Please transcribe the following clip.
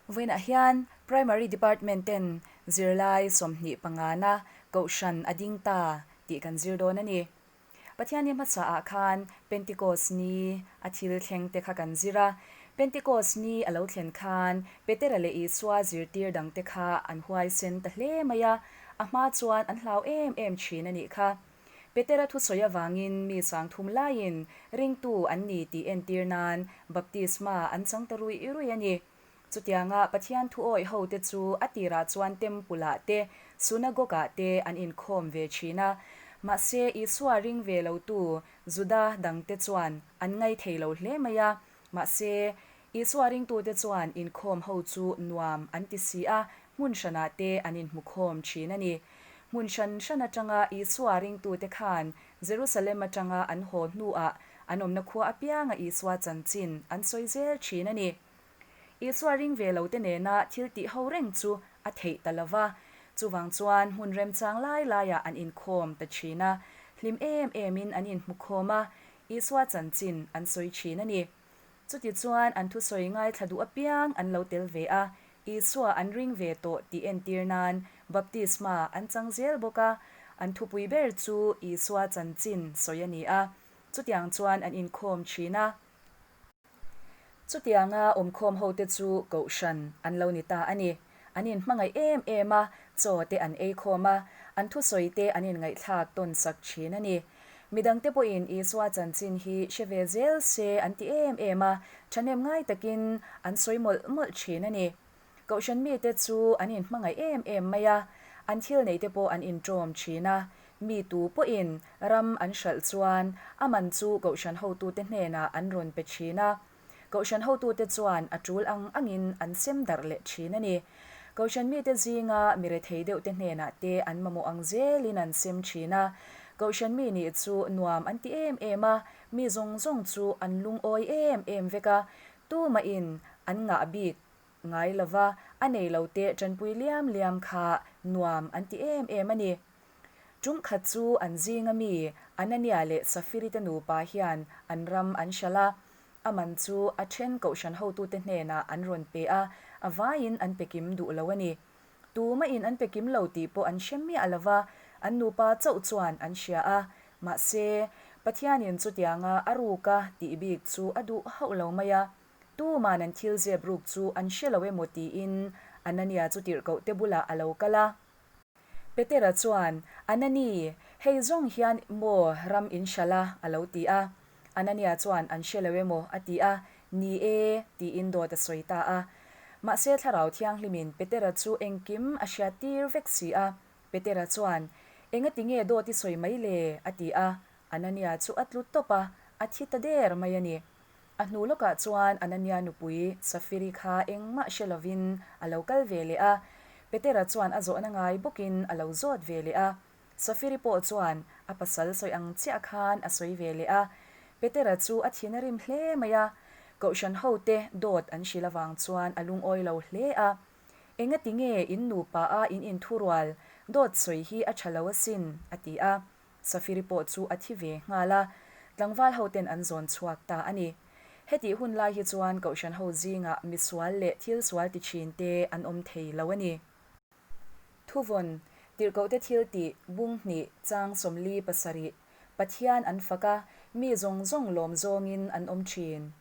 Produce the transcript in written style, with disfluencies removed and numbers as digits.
Vawiinah hian Primary Department ten zirlai 25 na Kohhran a ding ta tih kan zir dawn a ni. Pathianni hmasa ah khan Pentecost ni a thil thleng te kha kan zir a. Pentecost ni a lo thlen khan Petera leh Isua zirtir dang te kha an huaisen ta hle mai a, a hma chuan an hlau em em thin a nih kha. Petera thusawi avangin mi 3000 laiin ringtu an ni tih entir nan baptisma an chang ta ruih ruih a ni. Chutianga Pathian thu awih hote chu a tirah chuan Temple-ah te, Synagogue-ah te an inkhawm ve thin a. Mahse, Isua ring ve lotu Juda dangte chuan an ngaithei lo hle mai a. Mahse, Isua ringtute chuan inkhawm ho chu nuam an ti si a, hmun hranah te an inhmukhawm thin a ni. Hmun hran hran atanga Isua ringtute khan Jerusalem atanga an haw hnuah an awmna khua apianga Isua chanchin an sawi zel thin a ni. Isua ring ve lote nena thil tih ho reng chu a theih ta lo va, chuvang chuan hmun remchang lai laiah an inkhawm ta thin a, hlim em emin an inhmukhawm a, Isua chanchin an sawi thin a ni. Chutichuan an thusawi ngaithla duh apiang an lo tel ve a, Isua an ring ve tawh tih entir nan baptisma an chang zel bawk a, an thupui ber chu Isua chanchin sawi a ni a, chutiang chuan an inkhawm thin a. Chutianga awmkhawm hote chu Kohhran an lo ni ta a ni. An inhmangaih em em a, chaw te an ei khawm a, an thusawi te an inngaihthlak tawn sak thin a ni. Midangte pawhin Isua chanchin hi hre ve zel se an ti em em a, thahnem ngai takin an sawi mawlh mawlh thin a ni. Kohhran mite chu an inhmangaih em em mai a, an thil neite pawh an inṭawm thin a. Mi tu pawhin ram an hralh chuan a man chu Kohhran hotute hnenah an rawn pe thin a. Kohhran hotute chuan a tul ang angin an sem darh leh thin a ni. Kohhran mite zinga mi rethei deuhte hnenah te an mamawh ang zelin an sem thin a. Kohhran mi nih chu nuam an ti em em a, mi zawng zawng chu an lungawi em em vek a, tumahin an ngah bik ngai lova, a nei lo te tanpui liam liam kha nuam an ti em em a ni. Tum khat chu an zinga mi Anania leh Safiri te nupa hian an ram an hralh a, a man chu a then kohhran hotute hnenah an rawn pe a, a vaiin an pe kim duh lo a ni. Tumahin an pe kim lo tih pawh an hre miah lo va, an nupa chauh chuan an hria a. Mahse, Pathianin chutianga a ruka tih bik chu a duh hauh lo mai a. Tuman an thil zep ruk chu an hre lo emaw tiin Anania chu tirhkohte bulah a lo kal a. Petera chuan, Anani, hei zawng hian maw ram in hralh a? a lo ti a. Anania chuan an hre lo emaw a ti a, Ni e, tiin dawt a sawi ta a. Mahse Thlarau Thianghlimin Petera chu engkim a hriat tir vek si a. Petera chuan, Engati nge dawt i sawi mai le? a ti a. Anania chu a tlu tawp a, a thi ta der mai a ni. A hnu lawkah chuan Anania nupui Safiri kha engmah hre lovin a lo kal ve leh a, Petera chuan a zawhna ngai bawkin a lo zawt ve leh a. Safiri pawh chuan a pasal sawi ang chiah khan a sawi ve leh a. Petera chu a thin a rim hle mai a, Kohhran hote dawt an hrilh avang chuan a lungawi lo hle a. Engati nge in nupa a in inthurual dawt sawi hi a tha lo asin, a ti a. Safiri pawh chu a thi ve nghal a, tlangval hoten an zawn chhuak ta a ni. Hetih hun lai hi chuan Kohhran ho zingah misual leh thil sual ti thin te an awm thei lo a ni. Thuvawn, Tirhkohte thil tih, bung hnih, chang 47, Pathian an fak a, mi zawng zawng lawm zawngin an awm thin.